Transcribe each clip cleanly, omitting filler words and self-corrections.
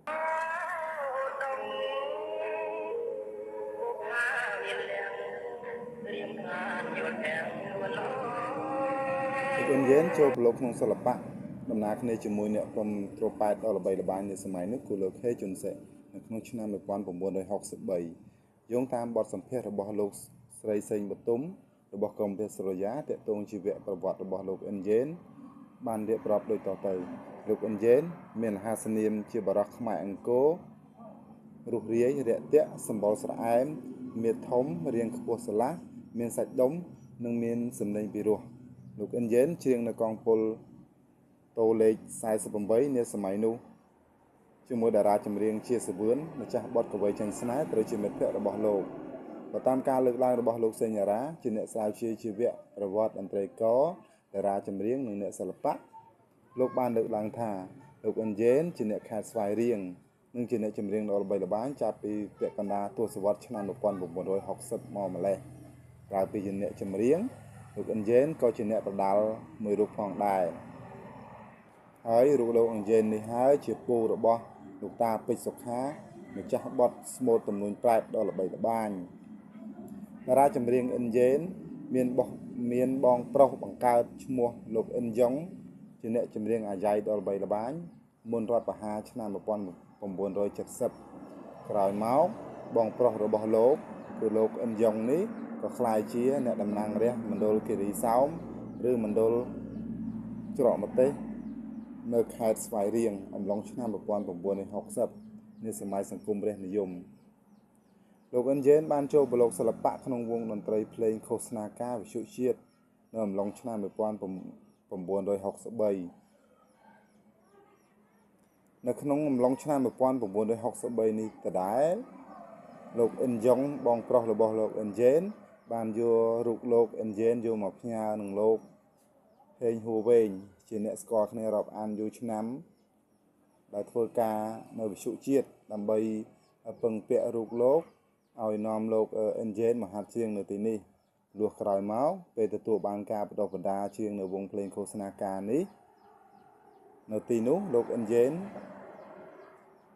លោកអ៊ិនយ៉េនចូលប្រឡូកក្នុងសិល្បៈដំណើរគ្នាជាមួយអ្នកក្រុមត្រូប៉ែតដ៏ល្បីល្បាញនៅសម័យនោះគឺលោកហេជុនសេនៅក្នុងឆ្នាំ1963យោងតាមបទសម្ភាសន៍របស់លោកស្រីសេងបទុមរបស់ក្រុមវិទ្យាតាក់ទងជីវប្រវត្តិរបស់លោកអ៊ិនយ៉េនបានរៀបរាប់ដូចតទៅលោកអ៊ិនយ៉េនមានអាហារនាមជាបរិះខ្មែរអង្គររុះរាយរាក់ទាក់សម្បុរស្រអែមមាឌធំរាងខ្ពស់ស្រឡះមានសាច់ដុំនិងមានសម្លេងពីរោះលោកអ៊ិនយ៉េនច្រៀងនៅកងពលតូលេខ48នាសម័យនោះជាមួយតារាចម្រៀងជាសវឿនម្ចាស់បទកវីចិនស្នេហ៍ត្រូវជាមិត្តភក្តិរបស់លោកបើតាមការលើកឡើងរបស់លោកសេងរ៉ាជាអ្នកស្រាវជ្រាវជីវប្រវត្តិតន្ត្រីករតារាចម្រៀងនិងអ្នកសិល្បៈលោកបានលើកឡើងថាលោកអ៊ិនយ៉េនជាអ្នកខេត្តស្វាយរៀងនិងជាអ្នកចម្រៀងដ៏ល្បីល្បាញចាប់ពីពាក់កណ្ដាលទសវត្សរ៍ឆ្នាំ1960មកម្លេះក្រៅពីជាអ្នកចម្រៀងលោកអ៊ិនយ៉េនក៏ជាអ្នកប្រដាល់មួយរូបផងដែរហើយរូបលោកអ៊ិនយ៉េននេះហើយជាពូរបស់លោកតាពេជ្រសុខាម្ចាស់បទស្មូតទំនួញប្រែតដ៏ល្បីល្បាញតារាចម្រៀងអ៊ិនយ៉េនមានបងប្រុសបង្កើតឈ្មោះលោកអ៊ិនយ៉ុងជាអ្នកចម្រៀងអាយ៉ៃដ៏ល្បីល្បាញមុនរដ្ឋប្រហារឆ្នាំ1970ក្រោយមកបងប្រុសរបស់លោកគឺលោកអ៊ិនយ៉ុងនេះក៏ក្លាយជាអ្នកតំណាងរាស្ត្រមណ្ឌលគិរីសោមឬមណ្ឌលច្រកម្ទេសនៅខេត្តស្វាយរៀងអំឡុងឆ្នាំ1960នៃសម័យសង្គមរាស្ត្រនិយមលោកអ៊ិនយ៉េនបានចូលប្រឡូកសិល្បៈក្នុងវងតន្ត្រីភ្លេងឃោសនាការវិទ្យុជាតិនៅអំឡុងឆ្នាំ1963នៅក្នុងអំឡុងឆ្នាំ1963នេះដដែលលោកអ៊ិនយ៉ុងបងប្រុសរបស់លោកអ៊ិនយ៉េនបានយករូបលោកអ៊ិនយ៉េនយកមកផ្ញើនឹងលោកហេងហួរវែងជាអ្នកស្គាល់គ្នារាប់អានយូរឆ្នាំដែលធ្វើការនៅវិទ្យុជាតិដើម្បីពឹងពាក់រូបលោកឲ្យនាំលោកអ៊ិនយ៉េនមកហាត់ច្រៀងនៅទីនេះលុះក្រោយមកពេលទទួលបានការបណ្ដុះបណ្ដាលច្រៀងនៅវងភ្លេងឃោសនាការនេះនៅទីនោះលោកអ៊ិនយ៉េន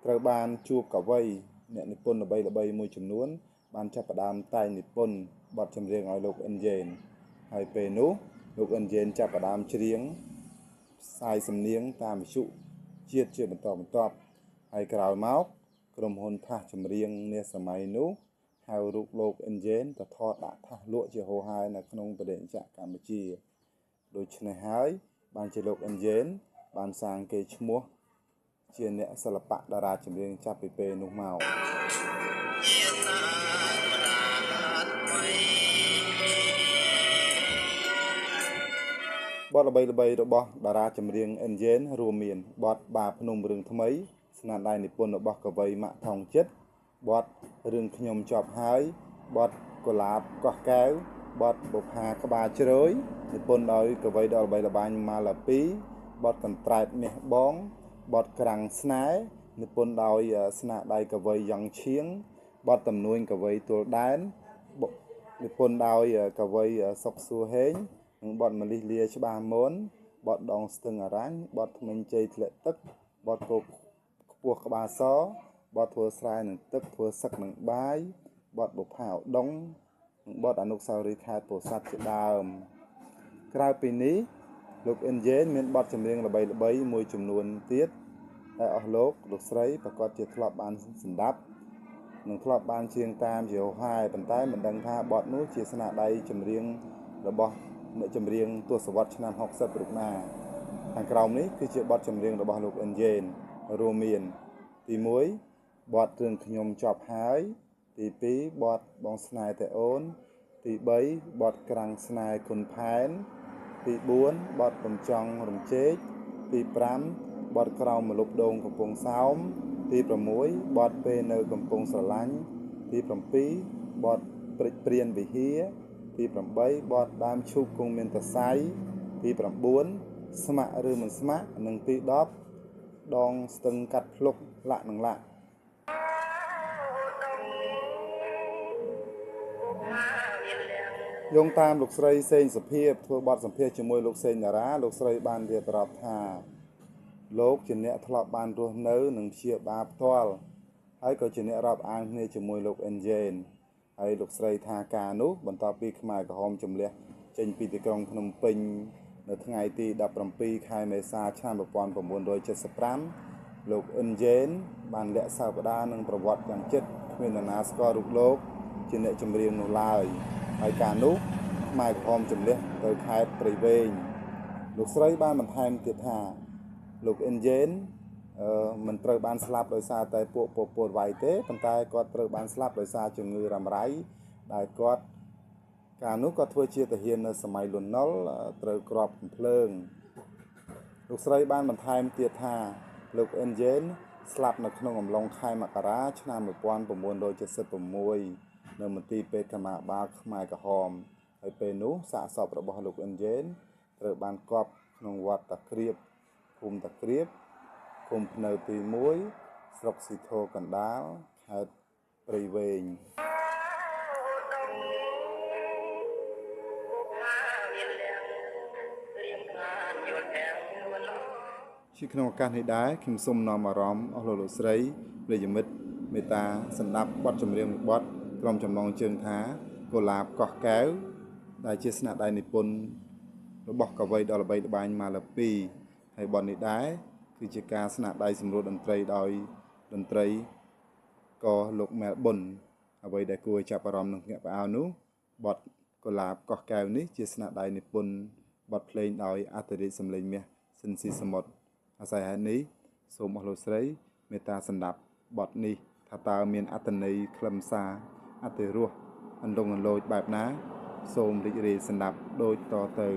ត្រូវបានជួបកវីអ្នកនិពន្ធល្បីៗមួយចំនួនបានចាប់ផ្ដើមតែងនិពន្ធបទចម្រៀងឲ្យលោកអ៊ិនយ៉េនហើយពេលនោះលោកអ៊ិនយ៉េនចាប់ផ្ដើមច្រៀងផ្សាយសំនៀងតាមវិទ្យុជាតិជាបន្តបន្ទាប់ហើយក្រោយមកក្រុមហ៊ុនថាសចម្រៀងនាសម័យនោះហៅរូបលោកអ៊ិនយ៉េនទៅថតដាក់ថាសលក់ជាហូរហែនៅក្នុងប្រទេសកម្ពុជាដូច្នេះហើយបានជាលោកអ៊ិនយ៉េនបានសាងកេរ្តិ៍ឈ្មោះជាអ្នកសិល្បៈតារាចម្រៀងចាប់ពីពេលនោះមកបទល្បីៗរបស់តារាចម្រៀងអ៊ិនយ៉េនរួមមានបទបាភ្នំរឿងថ្មីស្នាដៃនិពន្ធរបស់កវីម៉ាក់ថងចិត្តបទរឿងខ្ញុំជាប់ហើយបទកុលាបកោះកែវបទបុប្ផាក្បាលជ្រោយនិពន្ធដោយកវីដ៏ល្បីល្បាញម៉ាឡាពីបទកន្ត្រែតមាសបងបទក្រាំងស្នេហ៍និពន្ធដោយស្នាដៃកវីយ៉ងឈៀងបទទំនួញកវីទួលដែននិពន្ធដោយកវីសុកសួរហេងនិងបទមលិះលាច្បារមនបទដងស្ទឹងអរញ្ញបទថ្មិញជ័យធ្លាក់ទឹកបទគោខ្ពស់ក្បាលសបទធ្វើស្រែនឹងទឹកធ្វើសឹកនឹងបាយបទបុប្ផាឧដុង្គនិងបទអនុស្សាវរីយ៍ខេត្តពោធិ៍សាត់ជាដើមក្រៅពីនេះលោកអ៊ិនយ៉េនមានបទចម្រៀងល្បីៗមួយចំនួនទៀតដែលអស់លោកលោកស្រីប្រកាសជាធ្លាប់បានស្ដាប់និងធ្លាប់បានច្រៀងតាមជាហោហែប៉ុន្តែមិនដឹងថាបទនោះជាស្នាដៃចម្រៀងរបស់អ្នកចម្រៀងទសវត្សរ៍ឆ្នាំ60រូបណាខាងក្រោមនេះគឺជាបទចម្រៀងរបស់លោកអ៊ិនយ៉េនរួមមានទី1បទរឿងខ្ញុំចប់ហើយទី2បទបងស្នេហ៍តែអូនទី3បទក្រាំងស្នេហ៍គុណផែនទី4បទកំចង់រំជែកទី5បទក្រោមម្លប់ដូងកំពង់សោមទី6បទពេលនៅកំពង់ស្រឡាញ់ទី7បទព្រិចព្រានវិហារទី8បទដើមឈូកគង់មានតសៃទី9ស្ម័គ្រឬមិនស្ម័គ្រនិងទី10ដងស្ទឹងកាត់ភ្លុកលាក់នឹងលាក់យោងតាមលោកស្រីសេងសុភាពធ្វើបទសម្ភាសន៍ជាមួយលោកសេងតារាលោកស្រីបានរៀបរាប់ថា លោកជាអ្នកធ្លាប់បានរស់នៅនិងព្យាបាលផ្ទាល់ហើយក៏ជាអ្នករាប់អានគ្នាជាមួយលោកអិនយ៉េនហើយលោកស្រីថាការនោះបន្ទាប់ពីខ្មែរក្រហមជំលះចេញពីទីក្រុងភ្នំពេញនៅថ្ងៃទី17ខែមេសាឆ្នាំ1975លោកអិនយ៉េនបានលាក់សាវតានិងប្រវត្តិយ៉ាងជិតគ្មាននរណាស្គាល់រូបលោកជាអ្នកចម្រៀងនោះឡើយហើយការនោះខ្មែរក្រហមជំលះទៅខេត្តព្រៃវែងលោកស្រីបានបន្ថែមទៀតថាលោកអិនយ៉េនមិនត្រូវបានស្លាប់ដោយសារតែពួកពពកវាយទេប៉ុន្តែគាត់ត្រូវបានស្លាប់ដោយសារជំងឺរ៉ាំរ៉ៃដែលគាត់កាលនោះគាត់ធ្វើជាទាហាននៅសម័យលន់នល់ត្រូវគ្រាប់កំភ្លើងលោកស្រីបានបន្ថែមទៀតថាលោកអិនយ៉េនស្លាប់នៅក្នុងអំឡុងខែមករាឆ្នាំ1976នៅមន្ទីរពេទ្យកម្មាបាលខ្មែរក្រហមហើយពេលនោះសាកសពរបស់លោកអិនយ៉េនត្រូវបានកប់ក្នុងវត្តតាក្រៀបភូមិតាក្រៀបឃុំភ្នៅទី1ស្រុកស៊ីធរកណ្ដាលខេត្តព្រៃវែងជាក្នុងឱកាសនេះដែរខ្ញុំសូមនាំអារម្មណ៍អស់លោកលោកស្រីប្រិយមិត្តមេត្តាសម្ដាប់បទចម្រៀងមួយបទក្រុមចំណងជើងថាកុលាបកោះកែវដែលជាស្នាដៃនិពន្ធរបស់កវីដ៏ល្បីល្បាញម៉ាឡាពីហើយបទនេះដែរគឺជាការស្នាដៃសម្រួលតន្ត្រីដោយតន្ត្រីក៏លោកម៉ែលប៊ុនអ្វីដែលគួរឲ្យចាប់អារម្មណ៍និងភ្ញាក់ផ្អើលនោះបទកុលាបកោះកែវនេះជាស្នាដៃនិពន្ធបទភ្លេងដោយអធិរាជសម្លេងមាសស៊ិនស៊ីសមុទ្រអាស្រ័យហេតុនេះសូមអស់លោកស្រីមេត្តាសម្ដាប់បទនេះថាតើមានអត្ថន័យខ្លឹមសារអត្ថរសអន្លង់អន្លូចបែបណាសូមរីករាយសម្ដាប់ដូចតទៅ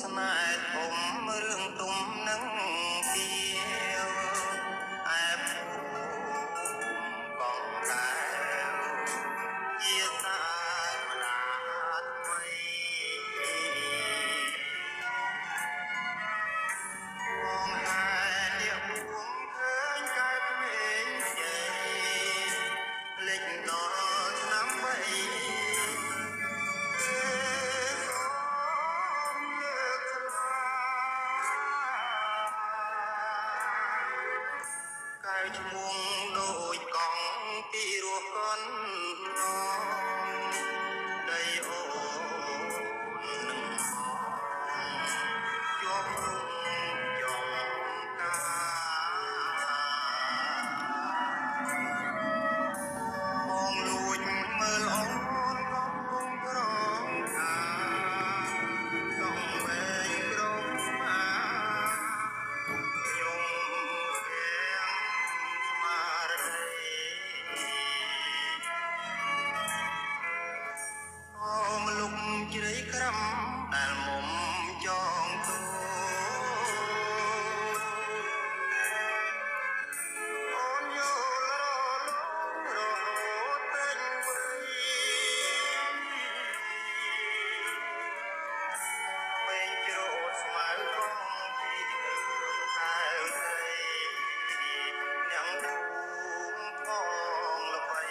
ស្នេហ៍ធំរឿងទុំនឹងទៀវអែបកងកែវជាសាម្ដាថ្មីបងហែលៀបួងឃើញកែក្មេងជ័យលេចដល់ឆ្នាំបីឈ្មោះដូចកង់ពីរស់កនដីអូននឹងបងជាប់រុំចងកាបងលួចមើលអូនកំពុងក្រងខាកងវែងក្រមមកខ្ញុំជ្រៃក្រំដែលមុំចងទូអូនយល់រលងរហូតពេញវ័យមេងជ្រោតស្មៅកងជីរឿងកែវស្រីអ្នកភូមិផងល្បី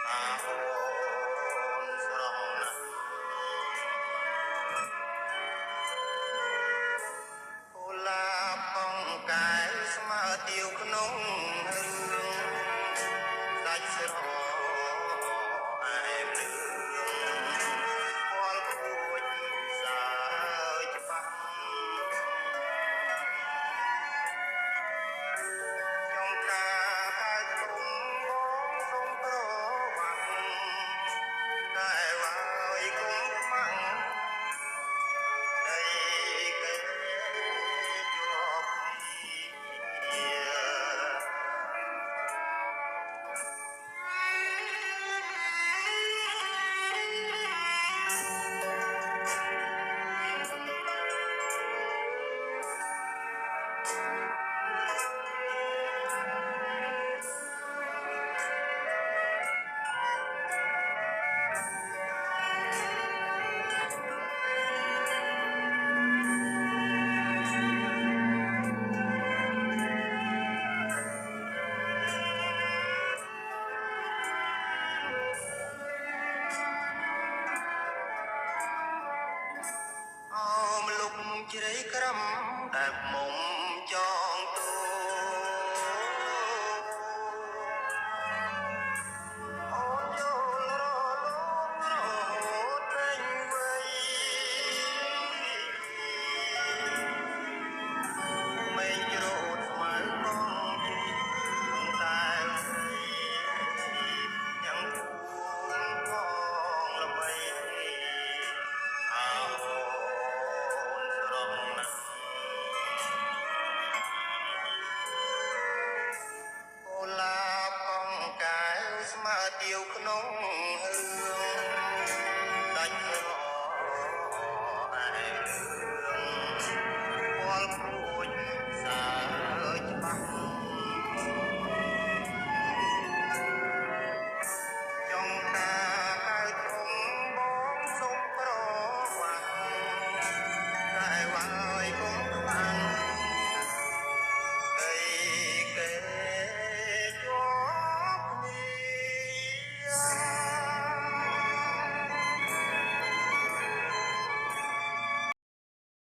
អាអូទៀវក្នុងរឿងដាច់ស្រអែមលឿងពលគួចសាច្បាស់ចង់ការកាយទុំបងសូមប្រវាំងតែវាយគុំខ្មាំងដីគេជាប់គ្នា អែបមក